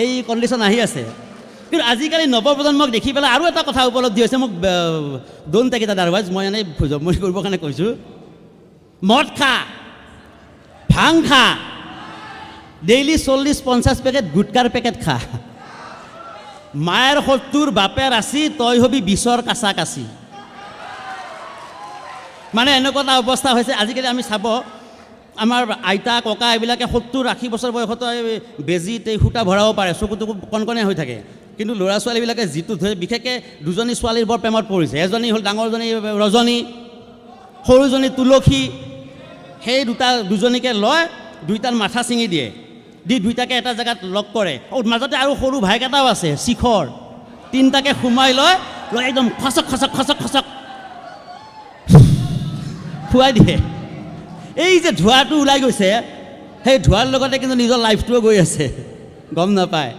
এই কণ্ডিশ্যন আহি আছে। কিন্তু আজিকালি নৱপ্ৰজন্মক দেখি পেলাই আৰু এটা কথা উপলব্ধি হৈছে মোক। Don't take it otherwise, মই এনেই জমনি কৰিবৰ কাৰণে কৈছোঁ। মদ খা, ভাং খা, ডেইলি 40-50 পেকেট গুটকাৰ পেকেট খা, মায়েৰ 70, বাপেৰ 80, তই হবি 20ৰ কাছা কাছি। মানে এনেকুৱা এটা অৱস্থা হৈছে আজিকালি। আমি চাব, আমাৰ আইতা ককা এইবিলাকে 70-80 বছৰ বয়সতো এই বেজীত এই সূতা ভৰাব পাৰে, চকু টকু কণকণীয়া হৈ থাকে। কিন্তু ল'ৰা ছোৱালীবিলাকে যিটো ধৰে, বিশেষকৈ দুজনী ছোৱালীৰ বৰ প্ৰেমত পৰিছে। এজনী হ'ল ডাঙৰজনী ৰজনী, সৰুজনী তুলসী। সেই দুটা দুজনীকে লয়, দুইটাৰ মাথা ছিঙি দিয়ে, দি দুইটাকে এটা জেগাত লগ কৰে। মাজতে আৰু সৰু ভাইক এটাও আছে, শিখৰ। তিনিটাকে সোমাই লয়, লৈ একদম খচক খচক খচক খচক খুৱাই দিয়ে। এই যে ধোঁৱাটো ওলাই গৈছে, সেই ধোঁৱাৰ লগতে কিন্তু নিজৰ লাইফটোও গৈ আছে, গম নাপায়।